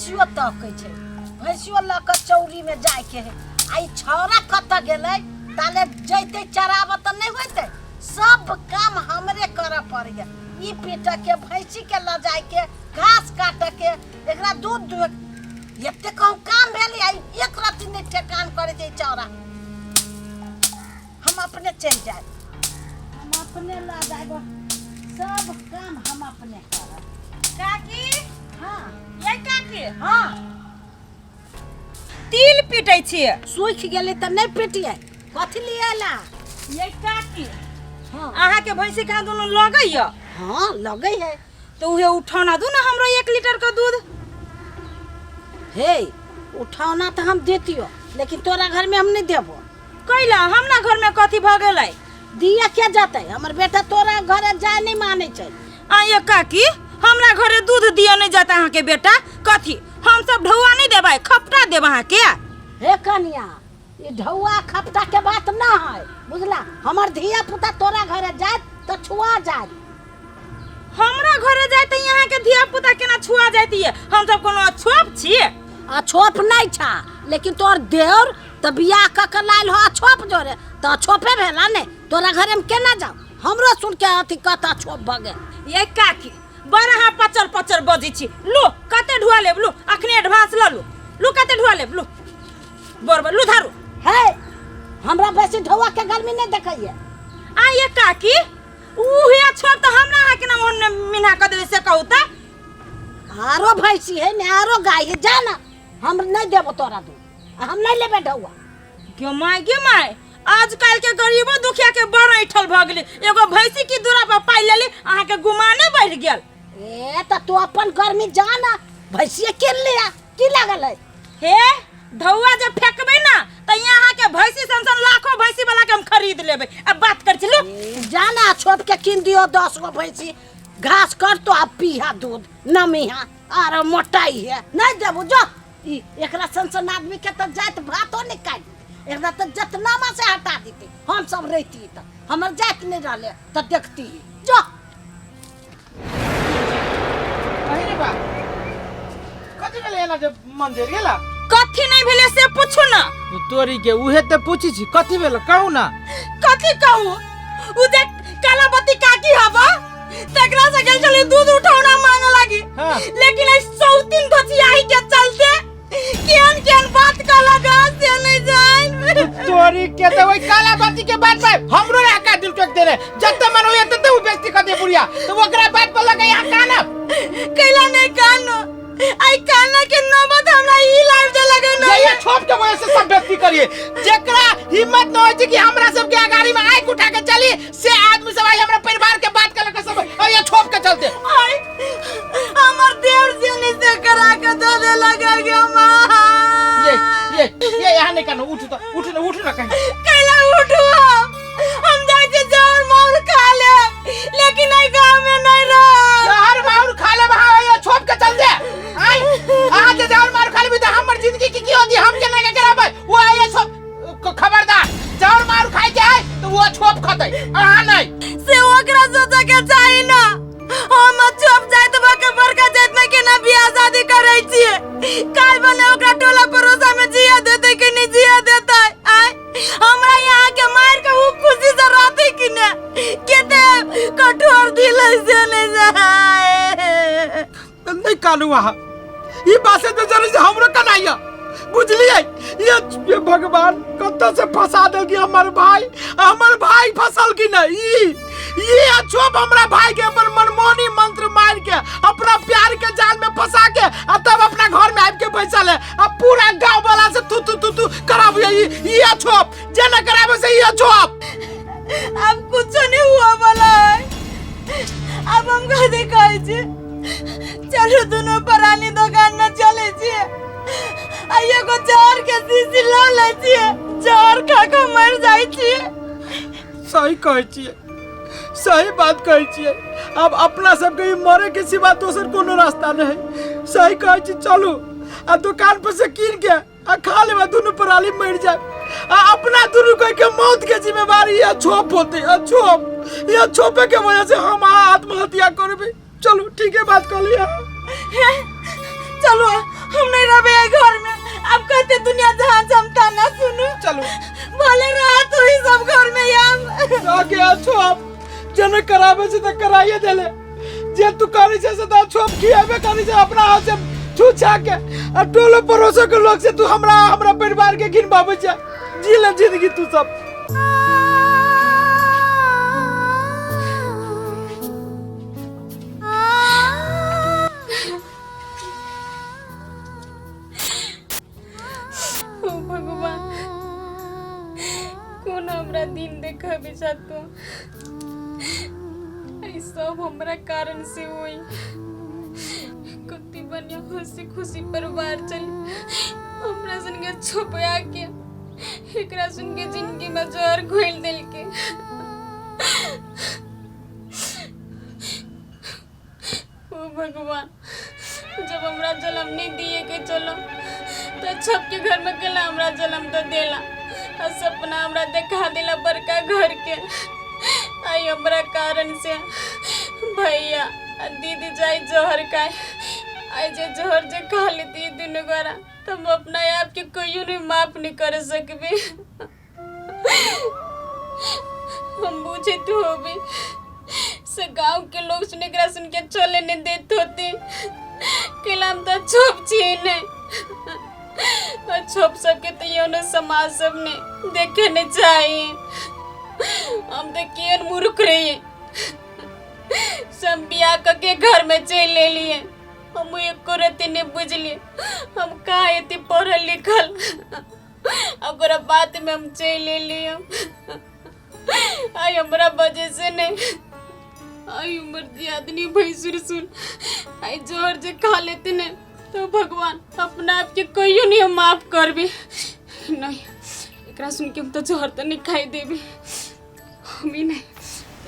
भैंसियो तकै छै, भैंसियो लऽ कऽ चौरीमे जाइके है। आ ई छौड़ा कतऽ गेलै? ताले जैतै चराबऽ तऽ नहि होइतै। सब काम हमरे करऽ पड़ैए, ई पीटऽके, भैंसीके लऽ जाइके, घास काटऽके, एकरा दूध दुहे, एते कहूँ काम भेल। आ ई एक रत्ती नहि ठेकान करै छै ई छौड़ा। हम अपने चलि जायब, हम अपने लऽ जायब, सब काम हम अपने करब। काकी। हाँ। ये काकी। हाँ। तिल पीटै छियै? सूखि गेलै तऽ नहि पीटियै, कथी लिए ला? ये काकी। हाँ। अहाँके भैंसी कहाँ दुनू लगैया? हाँ, लगै है। तऽ उहे उठौना दू ने हमरो 1 लीटर के दूध। हे, उठौना तऽ हम देतियो, लेकिन तोरा घरमे हम नहि देबो। कैला? हमरा घर में कथी भऽ गेलै? दिया के जतै? हमर बेटा तोरा घरे जाय नहि मानै छै। आ ये काकी, हमरा घरे दूध दिया नहीं जाता अहाँके बेटा? कथी हम सब ढौआ नहीं देबै, खपटा देब अहाँके? हे कनिया, ई ढौआ खपटा के बात ना है, बुझला? हमर धिया पुता तोरा घरे जात तऽ छुआ जात। हमरा घरे जाय तऽ यहाँ के धिया पुता केना छुआ जाइत ये? हम सब कोनो अछोप छियै? अछोप नहीं छा, लेकिन तोर देवर तऽ बियाह कऽ के लायल हो अछोप जोरे, तऽ अछोपे भेला ने? तोरा घरे में केना जाऊ? हमरो सुन के अथी कत अछोप भऽ गेल। ये काकी, बड़ अहाँ पचर पचर बजै छी। लू, कते ढुआ लेब? लू, अखने एडवांस लऽ लू। लू, कते ढुआ लेब? लू, बरोबर लू, धारू। हे, हमरा बेसी ढौआ के गर्मी नहीं देखैये। आ ये काकी, उहे अछोप तऽ हमरा अहाँ केना ओहन मिन्हा कऽ देबै, से कहू तऽ? आरो भैंसी है ने, आरो गाय है, जा ना, हम नहीं देबो तोरा दूध, आ हम नहीं लेबे ढौआ। गे माय, गे माय, आजकल के गरीबो दुखिया के बड़ ऐठल भऽ गेलै। एगो भैंसी की दूरा पर पाइ लेली, अहाँके गुमाने बढ़ि गेल। ए, तऽ तू अपन गर्मी जा ना, भैंसिए कीन लिया, की लागल है? हे, ढौआ जे फेंकबै ना तऽ यहाँ के भैंसी सन सन लाखों भैंसी वाला के हम खरीद लेबै। अब बात कर छी, लू। ए, जा ना, छोप के कीन दियो 10 गो भैंसी, घास कर तो आ पीहा दूध, नमिहा आर मोटाई है। नहीं देबो, जो। ई एकरा सन सन आदमी के तऽ जात भातो निकालि, एकरा तऽ जतनामा से हटा देते। हम सब रहती तऽ हमर जात नहीं रहले तऽ देखती, जो। अरे रे बा, कथी भेलै एना जे मन जरि गेला? कथी नहीं भेलै से पूछू ना। तोरी के, उहे तऽ पूछी छी, कथी भेल, कहू ना। कथी कहू? उ जे कालाबती काकी हबा, तकरा से गेल छली दूध उठौना मांगे लागी। लेकिन एहि सौतीन घचियाही के चलते केहन केहन बात कहलक हँ, से नहीं जान। तोरी के, तऽ ओहि काला बाती के बात पर हमरो यहाँ का दिल टोक देले। जब मन होइए तब उ बेइज्जती कर दे बुढ़िया, तो ओकरा बात पर लगे यहाँ काना। कैला नहीं कानो? आई काना के नौबत हमरा ई लाइफ दे लगे ना। ये छोप के वजह से सब बेइज्जती करिए। जेकरा हिम्मत न होय छै कि हमरा सब के अगाड़ी में आंख उठा के चली, से आदमी सब आई हमरा परिवार के बात कर सब और ये छोप के चलते। आई हमर देवर से नहीं से करा के दे दे लगे गे मां। ये ये ये यहाँ नहीं करना। उठ तो, उठ ना, उठ ना कहीं। कैला उठू? हम जाय छी जहर माउर खा ले, लेकिन एहि गांव में नहीं रह। जहर माउर खा ले वहां, ये छोप के चल दे। आई आज जहर माउर खा लेबी त हमर जिंदगी की की होती? हम केना के कराबै? वो आए छोप, खबरदार, जहर माउर खाइ के है तो वो छोप खतै, अहाँ नहीं। से ओकरा सोचे के चाही ना। हम चुप जाइत भके बड़का जाइत में केना बियाह शादी करै छियै? काल बने ओकरा टोला पड़ोसा में जिया देतै कि नहीं जिया देतै? आय, हमरा यहाँ के मार के उ खुशी से रहतै कि ने? केते कठोर दिल है से नहीं जाए। नहीं कानू अहाँ, ई बात से तो जरूर से हमरो कनाइया, बुझलियै? ये भगवान, कतऽ से फंसा देल कि हमर भाई, हमर भाई फसल कि नहीं? ई ये अछोप हमरा भाई के अपन मनमोहनी मंत्र मार के अपना प्यार के जाल में फंसा के आ तब अपना घर में आबि के बैसल है आ पूरा गांव वाला से तू तू तू तू कराबू। ई अछोप जे न कराबे से ई अछोप। अब कुछ नहीं हुआ वाला है। अब हम कथी कहै छी? चलू, दुनू प्राणी दुकान में चले छियै आ एगो जहर के शीशी लऽ लै छियै, जहर खा कऽ मरि जाइ छियै। सही कहै छियै, सही बात कहै छियै। अब अपना सबके ई मरे के सिवा दोसर कोनो रास्ता नहीं। सही कहै छी, चलू आ दुकान पर से कीन के आ खा लेबा, दुनू प्राणी मर जाए। आ अपना दुनू कोई के मौत के जिम्मेवारी या छोप होते, आ छोप या छोपे के वजह से हम आत्महत्या करबे। चलू, ठीक है, बात कर लिया। हे, चलू, हम नहीं रहबे एहि घर में। अब कहते दुनिया जहान से हम ताना सुनू। चलू। भले रह तू ही सब घर में हम। आगे छोप जने कराबे से त कराइए देले, जे तू करे छे से त छोप खियाबे करे छे अपना हाथ से छू छा के, आ टोलो पड़ोसो के लोग से तू हमरा हमरा परिवार के घिनबाबे छे। जी ले जिंदगी तू सब। ओ भगवान, कोन हमरा दिन देखाबे तू? ई सब हमरा कारण से होई। कति बढ़िया हंसी खुशी परिवार चल, हमरा सन के छुपा के एकरा सुन के जिंदगी में जहर घोल दिल के। ओ भगवान, जब हमरा जन्म नहीं दिए के चलो तो छप के घर में केला हमरा जन्म तो देला, आ सपना हमरा देखा देला बड़का घर के। आई हमरा कारण से भैया आ दीदी जाई जहर खाए, आई जे जहर जे खा लेती दुनू गोरा तो हम अपना आप के कहियो नहीं माफ नहीं कर सकबे। हम बुझे तो होबे से गांव के लोग सुने एकरा सुन के चले नहीं देत होते, केला हम तो छुप छी नहीं और छुप सबके तो ये ना समाज सब ने देखे नहीं चाहिए। हम तो केहन मूर्ख रहिए, सब बियाह करके घर में चल ले लिए, हम एको रत्ती नहीं बुझलिए हम कहाँ एते पढ़ल लिखल, ओकरा बात में हम चल ले लिए। आई हमरा वजह से नहीं आई उम्र दियादनी भैंसुर सुन आई जोर जे खा लेते ने तो भगवान अपना आप के कहियो नहीं हम माफ करबे। नहीं एकरा सुन के हम तो जहर तो नहीं खाई देबे, हम ही नहीं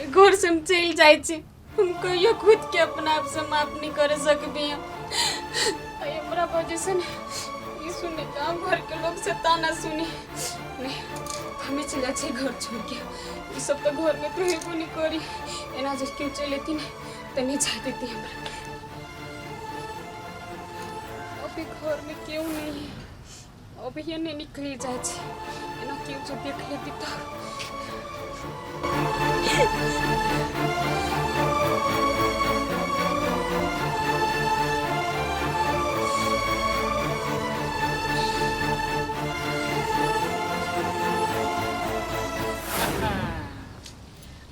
घर से हम चल जाए छी, हम कहियो खुद के अपना आप से माफ नहीं कर सकबे। आई हमरा वजह से नहीं ई सुने गाँव घर के लोग से ताना सुनी नहीं, हमें चल जाए घर छोड़ के, ये सब तो घर में तो हेबो नहीं करी, एना जे क्यों चल लेती नहीं तो नहीं जा देती हमरा। अभी घर में क्यों नहीं है, अभी ये नहीं निकल जाए छे, एना क्यों जो देख लेती तो।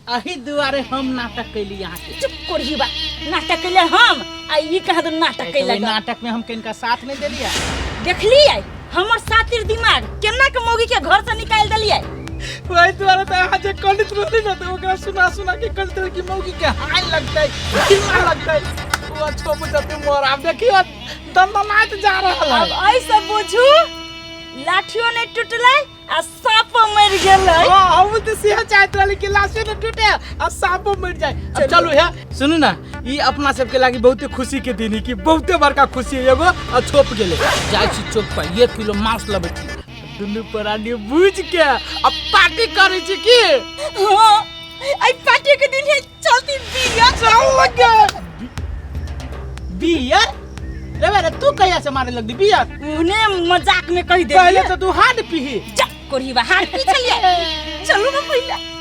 अही दुआरे हम नाटक कैली यहाँ के। चुप करही बा, नाटक कैले हम आ ई कहाँ दो नाटक कैले। नाटक में हम किनका साथ नहीं देलियै। देखलियै हमर सातिर दिमाग केना के मौगी के घर से निकाल देलियै। वही दुआरे तो अहाँ जे कनित रहली ना तो ओकरा सुना सुना के कनित रहली कि मौगी के हाय लगतै, चिल्ला लगतै, ओ अच्छो बुझते मोर। आब देखियो दंदनाइत जा रहल है। अब ऐसे बुझू लाठियो नहीं टूटलै आ सांपो मर गेलै। हां हम तो सेह चाहत रहली कि लाठियो नहीं टूटे आ सांपो मर जाए। अब चलू है सुनू ना, ई अपना सबके लागी बहुते खुशी के दिन है कि बहुते बड़का खुशी है एगो आ छोप गेलै। जाइ छी चौक पर 1 किलो मांस लबै छी, दुनू प्राणी बुझ के आ पार्टी करै छी की। हां आई पार्टी के दिन है, चलती बियर चल लगे बियर। रे रे तू कहिया से मारे लगदी बियर? उन्हें मजाक में कह दे। पहले तो तू हाथ पीही। जा कोरीबा हाथ पी चलिए। चलू ना पहले।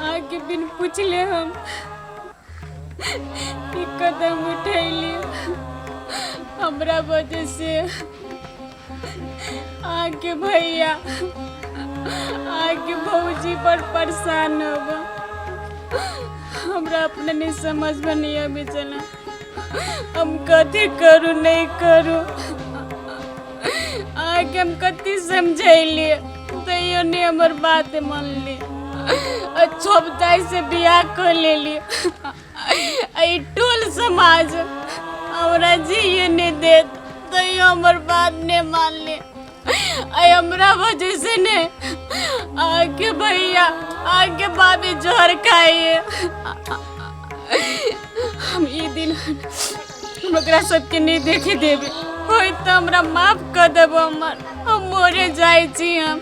आगे बिन पूछले हम एक कदम उठैली, हमरा वजह से आके भैया, आके भौजी बड़ परेशान होब। हमरा अपने नहीं समझ में नहीं अभी चला, हम कथी करू नहीं करू। आके हम कथी समझैलिए तैयो नहीं हमर बात मानली। छोपताई से बियाह कर लेली। ई टोल समाज हमरा जिए नहीं देत, तैयो हमर बात नहीं मानली। आई हमरा वजह से ने आके भैया आके भाभी जहर खाइए। हम ई दिन हम ओकरा सबके नहीं देखे देबे। होय तऽ हमरा माफ कऽ देबो हमर, हम मरे जाइ छी हम।